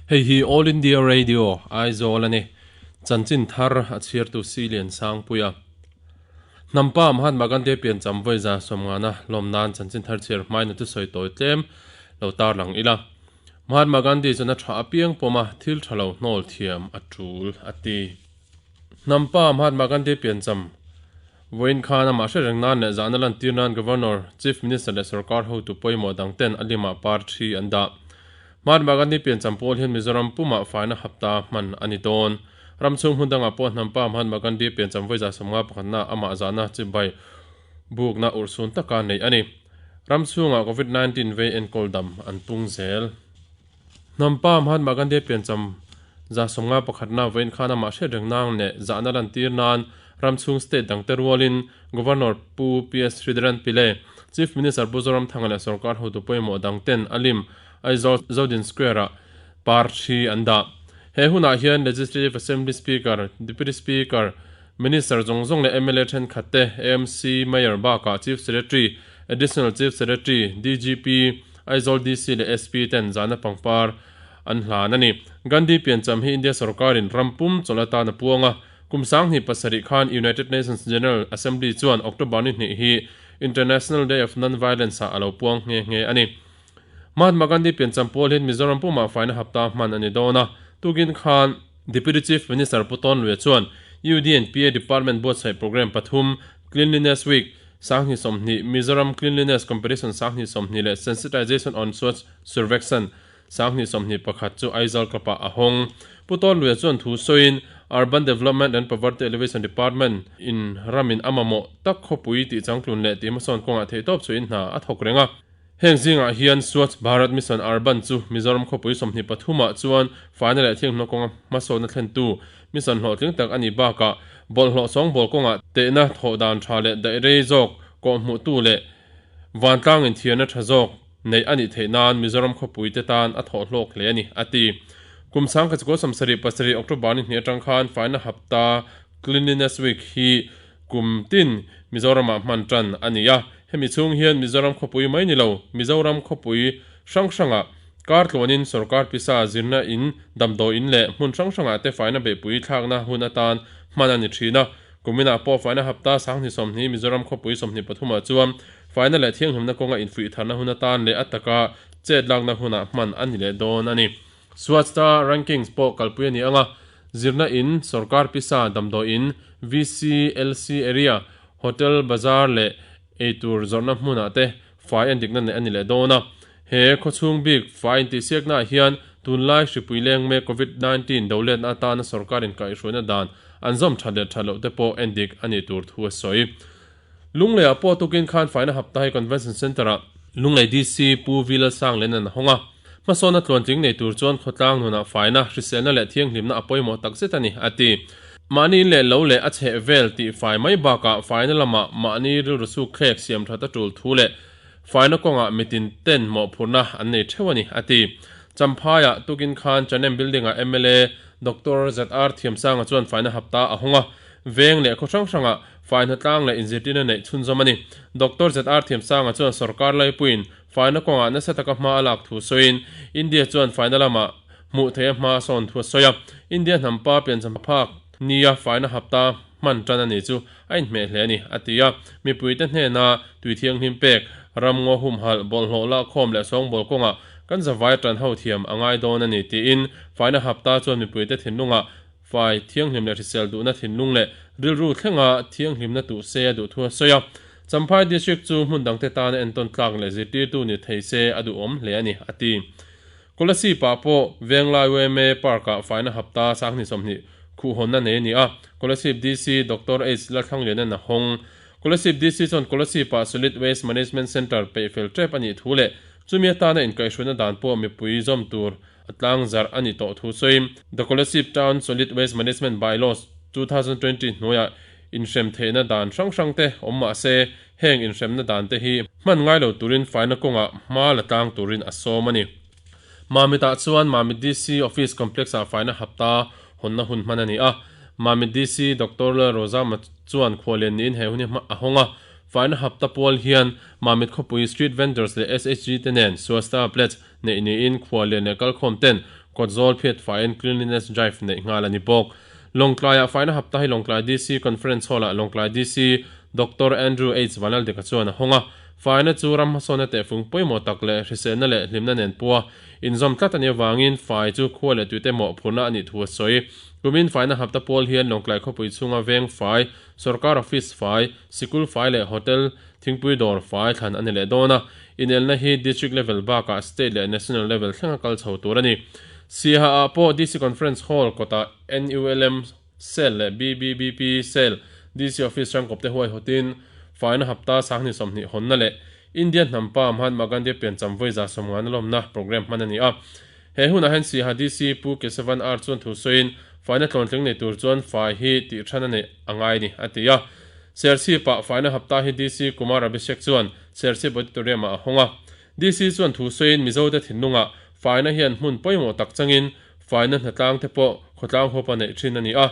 Hei hi All India Radio, Aizawl a ni. Chanchin thar a chhiartu Silian Sangpuia. Hnampa Mahatma Gandhi piancham vawi 150na lawm nan chanchin thar chhiar hmain a thusawi tawi tlem lo tarlang ila. Mahatma Gandhi chuan a tha apiang pawma thil tha lo hnawl thiam a tul a ti. Hnampa Mahatma Gandhi piancham vawiin khan amah hre reng nan leh zahna lantir nan Governor, Chief Minister leh sorkar hotu pawimawh dang ten a limah par thi an dah. Mahatma Gandhi piancham pawl hian Mizoram pumah faina hapta hman a ni dawn. Ram chhung hmun dangah pawh hnampa Mahatma Gandhi piancham vawi 150 pakhatna amah zahna chibai bukna urhsun taka neih a ni. Ram chhungah Covid 19 vei enkawl dam an pung zel. Hnampa Mahatma Gandhi piancham 151na vawiin khan amah hriat reng nang leh zahna lantir nan ram chhung state dangte rualin Governor Pu PS Sridharan Pillai, Chief Minister Pu Zoramthanga leh sorkar hotu pawimawh dangten a lim Aizawl Zodin Square-ah par thi an dah. He hunah hian Legislative Assembly Speaker, Deputy Speaker, Minister zawng zawng leh mla thenkhat te, AMC Mayor bakah Chief Secretary, Additional Chief Secretary, DGP, Aizawl DC leh SP ten zahna pangpar an hlan a ni. Gandhi piancham hi India sorkarin ram pum chawlh atan a puang a. Kum 2007 khan United Nations General Assembly chuan October ni hnih hi International Day of Non-Violence ah a lo puang nghe nghe a ni. Mahatma Gandhi piancham pawl hian Mizoram pumah faina hapta hman a ni dawn a. Tukin khan Deputy Chief Minister Pu Tawn Luia chuan UDNPA Department buatsaih programme pathum Cleanliness Week 2020, Mizoram Cleanliness Competition 2020 leh Sensitization on Swachh Survekshan 2021 chu Aizawl Club-ah a hawng. Pu Tawn Luia chuan thu sawiin Urban Development and Poverty Alleviation Department in ramin a mamawh tak khawpui tih changtlun leh tih hmasawn kawngah theihtawp chuin hna a thawk reng a. Heng zingah hian Swachh Bharat Mission Urban chu Mizoram khawpui 23 ah chuan faina leh thianghlimna kawnga hmasawnna thlentu mission hlawhtling tak a nih bakah bawlhhlawh sawngbawl kawngah tehna thawh dan tha leh daih rei zawk kawhhmuhtu leh vantlang inthiarna tha zawk neih a nih theih nan Mizoram khawpui te tan a thawh hlawk hle a ni, a ti. Kum 1977 October ni hnih atang khan faina hapta Cleanliness Week hi Kum tin Mizoramah hman tan a ni a, hemi chhung hian Mizoram khawpui mai ni lo, Mizoram khawpui hrang hrangah kar tluanin sorkar pisa zirna in, damdawi in leh hmun hrang hrangah te faina beihpui thlakna hun atan hman a ni thin a. Kuminah pawh faina hapta 2020 Mizoram khawpui 23 ah chuan faina leh thianghlimna kawnga infuih tharna hun atan leh a taka chet lakna hunah hman a ni leh dawn a ni. Swachhta Rankings pawh kalpui a ni ang a, zirna in, sorkar pisa, damdawi in, VC, LC area, hotel, bazar leh eitur zawrhna hmunah te fai en dikna neih a ni leh dawn a. He khawchhung bik fai intihsiaknaah hian tunlai hripui leng mek Covid 19 doletna atana sorkar inkaihhruaina dan an zawm that leh that loh te pawh en dik a nih tur thu a sawi. Lungleiah pawh tukin khan faina hapta hi Convention Centre-ah Lunglei DC Pu V Lalsanglen-a'n a hawng a. Hmasawnna tluantling nei tur chuan khawtlang nunah faina, hriselna leh thianghlimna a pawimawh takzet a ni, a ti. Mahni in leh lo leh a chheh vel tih fai mai bakah faina lamah mahni rilru suk thlek siam that a tul thu leh faina kawngah mitin ten mawhphurhna an nei theuh a ni, a ti. Champhaiah tukin khan Chanem Building-ah mla Doctor ZR Thiamsanga chuan faina hapta a hawng a. Veng leh khaw hrang hrangah Faina tlang leh inzirtirna neih chhunzawm a ni. Doctor ZR Thiamsanga chuan sorkar laipuiin faina kawngah nasa taka hma a lak thu sawiin, India chuan faina lamah hmuh theiha hma a sawn thu a sawi a. India hnampa piancham phak nia faina hapta hman tan a ni chu a inhmeh hle a ni, a ti a. Mipuite hnena tui thianghlim pek, ramngaw humhalh, bawlhhlawh lakkhawm leh sawngbawl kawngah kan zavai tan ho thiam a ngai dawn a ni, tiin faina hapta chuan mipuite thinlungah Fai thianghlim leh hrisel duhna thinlung leh rilru thlenga thianghlimna tuh se a duh thu a sawi a. Champhai District chu hmun dangte tana entawn tlak leh zirtirtu ni thei se a duhawm hle a ni, a ti. Kolasib ah pawh Venglai yma Park-ah faina hapta 2020 khuhhawnna nei a ni a, Kolasib DC Doctor H Lalthlangliana'n a hawng. Kolasib DC chuan Kolasib-ah Solid Waste Management Centre peih fel tep a nih thu leh chumi atana inkaihhruaina dan pawh mipui zawm tur A tlang zarh a ni tawh thu sawi. The Kolasib Town Solid Waste Management By-Laws, 2020 hnuaiah inhrem theihna dan hrang hrang te awm mah se, heng inhremna dan te hi hman ngai lo turin faina kawngah hma la tlang turin a sawm a ni. Mamit-ah chuan Mamit DC Office Complex-ah faina hapta hawnna hun hman a ni a. Mamit DC Doctor Lalrozama chuan khuallian niin he hun hi a hawng a. Faina hapta pual hian Mamit khawpui Street Vendors leh SHG te nen Swasta Pledge Neih niin khua lian leh kalkhawm ten Kawtzawl phiat faiin Cleanliness Drive neih nghal a ni bawk. Lawngtlaiah faina hapta hi Lawngtlai DC Conference Hall-ah Lawngtlai DC Doctor Andrew H Vanlaldika chuan a hawng a. Faina chu ram hmasawnna tehfung pawimawh tak leh hriselna leh hlimna nen pua inzawm tlat a nih avangin fai chu khua leh tuite mawhphurhna a nih thu a sawi. Kumin faina hapta pawl hian Lawngtlai khawpui chhunga veng fai, sorkar office fai, sikul fai leh hotel thingpui dawr fai thlan a ni leh dawn a. Inelna hi District level bakah State leh National level thlenga kal chho tur a ni. Siaha ah pawh DC Conference Hall kawtah NULM Cell leh BBBP Cell DC Office hrangkawp te huaihawtin faina hapta sanghnih 20 hawnna leh India hnam pa Mahatma Gandhi piancham vawi 150 lawmna programme hman a ni a. He hunah hian Siaha DC Pu Kesavan R chuan thu sawiin faina tlawntling nei tur chuan fai hi tih than a neih a ngai a ni, a ti a. Serchhip-ah faina hapta hi DC Kumar Abhishek chuan Serchhip Auditorium-ah a hawng a. DC chuan thu sawiin Mizote thinlungah faina hian hmun pawimawh tak changin faina hnatlang te pawh khawtlang huapa neih thin a ni a,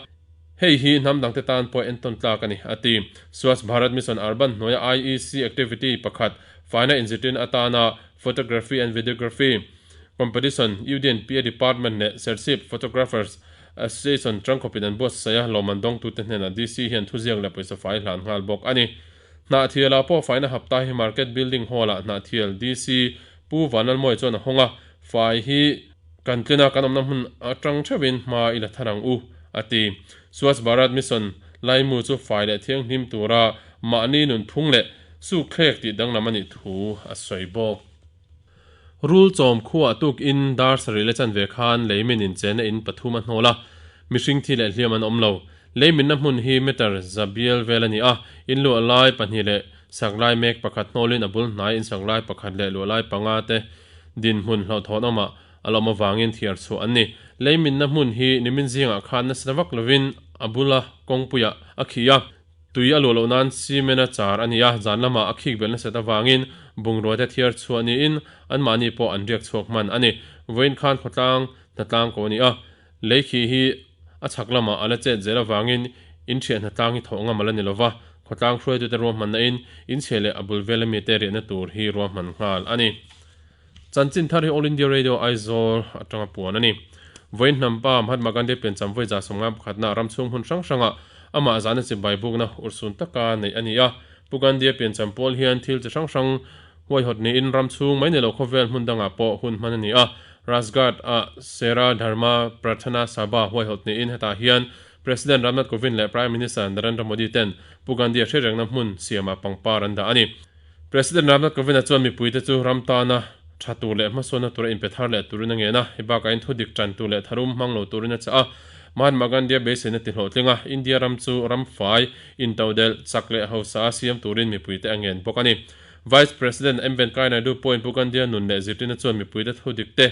hei hi hnam dangte tan pawh entawn tlak a ni, a ti. Swachh Bharat Mission Urban hnuaia IEC activity pakhat faina inzirtirna atana Photography and Videography Competition UDNPA Department leh Serchhip Photographers Association tangkhawpin an buatsaih a, lawmman dawngtute hnenah DC hian thuziak leh pawisa fai hlan nghal bawk a ni. Hnahthialah pawh faina hapta hi Market Building Hall-ah Hnahthial DC Pu Vanlalmawia chuan a hawng a, fai hi kan tlin a, kan awmna hmun atang theuhin hma i la thar ang u, a ti. Swachh Bharat Mission laimu chu fai leh thianghlim tura mahni nunphung leh sukthlek tih danglam a nih thu a sawi bawk. Rul chawm khuaah tukin dar sarih leh chanve khan leimin inchena in pathum a hnawl a, mihring thi leh hliam an awm lo. Leiminna hmun hi meter za bial vel a ni a, in luah lai pahnih leh sak lai mek pakhat hnawlin a bul hnai in sak lai pakhat leh luah lai panga te dinhmun hlauhthawn awmah a lawm avangin thiar chhuah an ni. Leiminna hmun hi nimin zingah khan nasa vak lovin a bula kawngpuiah a khi a. Tui a luah loh nan cement a char a ni a, zan lamah a khik belh nasat avangin bungrua te thiar chhuah niin anmahni pawh an riak chhuak hman a ni. Vawiin khan khawtlang hnatlang ko a ni a, lei khi hi a chhak lamah a la chet zel avangin inṭhiah hnatlang hi thawh ngam a la ni lova, khawtlang hruaitute ruahmanna in inchhia leh a bul vel ami te riahna tur hi ruahman nghal a ni. Chanchin thar hi All India Radio Aizawl atanga puan a ni. Vawiin hnampa Mahatma Gandhi piancham vawi 151 na ram chhung hmun hrang hrangah amah zahna chibai bukna urhsun taka neih a ni a. Pu Gandhi-a piancham pawl hian thil chi hrang hrang huaihawt niin ram chhung mai ni lo khawvel hmun dangah pawh hun hman a ni a. Rajghat-ah Sera Dharma Prarthana Sabha huaihawt niin hetah hian President Ramnath Kovind leh Prime Minister Narendra Modi ten Pu Gandhi-a hriatrengna hmun siamah pangpar an dah a ni. President Ramnath Kovind-a chuan mipuite chu ram tana tha tur leh hmasawnna tura inpe thar leh turin a ngen a, hei bakah in thudik tan tur leh tharum hmang lo turin a chah a. Mahatma Gandhi-a beiseina ti hlawhtling a, India ram chu ram fai, intodelh, chak leh hausa a siam turin mipuite a ngen bawk a ni. Vice President M Venkaiah Naidu pawhin Pu Gandhi-a nun leh zirtirna chuan mipuite thudikte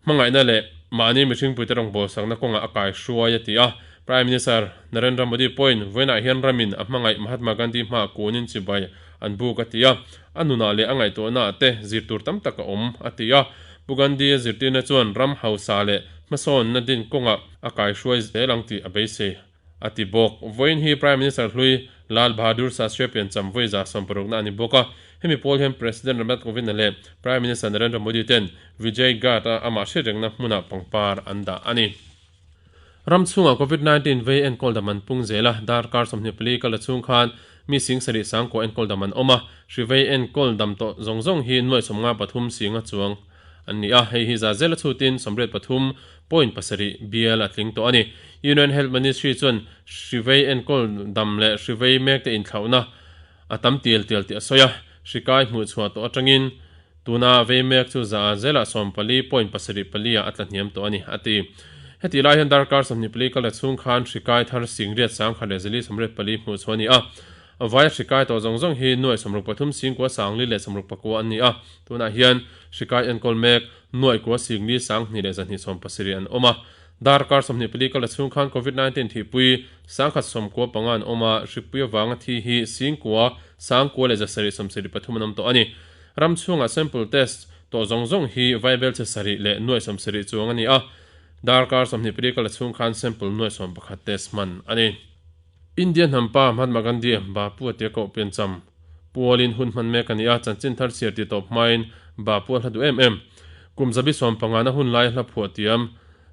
hmangaihna leh mahni mihringpuite rawngbawlsakna kawngah a kaihruai a ti a. Prime Minister Narendra Modi pawhin vawiinah hian ramin a hmangaih Mahatma Gandhi hmaah kunin chibai an buk a ti a, a nunah leh a ngaihtuahnaah te zir tur tam tak a awm a ti a. Pu Gandhi-a zirtirna chuan ram hausa leh hmasawnna din kawngah a kaihruai zel ang tih a beisei a ti bawk. Vawiin hi Prime Minister hlui Lal Bahadur Shastri piancham vawi 160 na a ni bawk a. Hemi pawl hian President Ramnath Kovind-a leh Prime Minister Narendra Modi ten Vijay Ghat-a amah hriatrengna hmunah pangpar an dah a ni. Ram chhungah Covid 19 vei enkawl dam an pung zel a, darkar 24 kal a chhung khan mi 70,000 sangkua enkawl dam an awm a, hri vei enkawl dam tawh zawng zawng hi nuaih 53 singa chuang an ni a, hei hi za zela chhutin 83 point pasarih bial a tling tawh a ni. Union Health Ministry chuan hri vei enkawl dam leh hri vei mekte inthlauhna a tam tial tial tih a sawi a, hri kai hmuh chhuah tawh atangin tuna vei mek chu za zela 14 point pasarih pali ah a tla hniam tawh a ni, a ti. Hetih lai hian darkar 24 kal la chhung khan hri kai thar 8,184 hmuh chhuah a ni a, Vai hri kai tawh zawng zawng hi nuaih 63 singkua sangli leh 64 an ni a, tunah hian hri kai enkawl mek nuaih kua singli sanghnih leh zahnih 70 an awm a. Darkar 24 kal a chhung khan Covid 19 thihpui 195 an awm a, hripui avanga thi hi singkua sangkua leh zasarih 73 an awm tawh a ni. Ram chhungah sample test tawh zawng zawng hi vaibel che sarih leh nuaih 70 chuang a ni a, darkar 24 kal a chhung khan sample nuaih 11 test hman a ni. India hnampa Mahatma Gandhi Bapu a tia koh piancham pualin hun hman mek a ni a, chanchin thar chhiar tih tawp hmain Bapu a hla duh em em. Kum zabi 15 na hun lai hla phuah tiam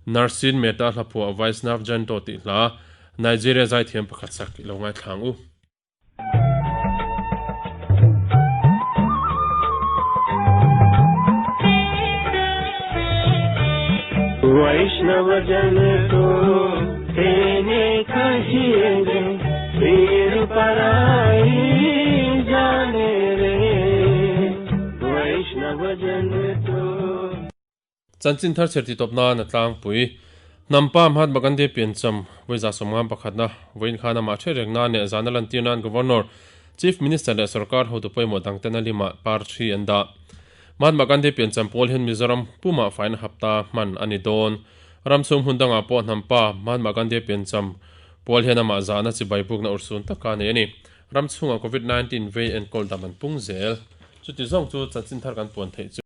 Narsinh Mehta hlaphuah Vaishnav Janto tih hla Nigeria zaithiam pakhat sak i lo ngaithla ang u. Vaishnav Jan to તેને કહીએ જે પીર પરાઈ જાને રે Vaishnav Jan to Chanchin thar chher titawp nan a tlangpui. Hnampa Mahatma Gandhi piancham vawiza sawmngam pakhatna vawiin khan amah hre reng nan leh zana lantir nan Governor, Chief Minister leh sorkar hotu pawimawh dangten a limah par thi an dah. Mahatma Gandhi piancham pawl hian Mizoram pumah faina hapta hman a ni dawn. Ram chhung hmun dangah pawh hnampa Mahatma Gandhi piancham pawl hian amah zahna chibai bukna urhsun taka nei a ni. Ram chhungah Covid 19 vei enkawl dam an pung zel. Chuti zawng chu chanchin thar kan puan theih chu.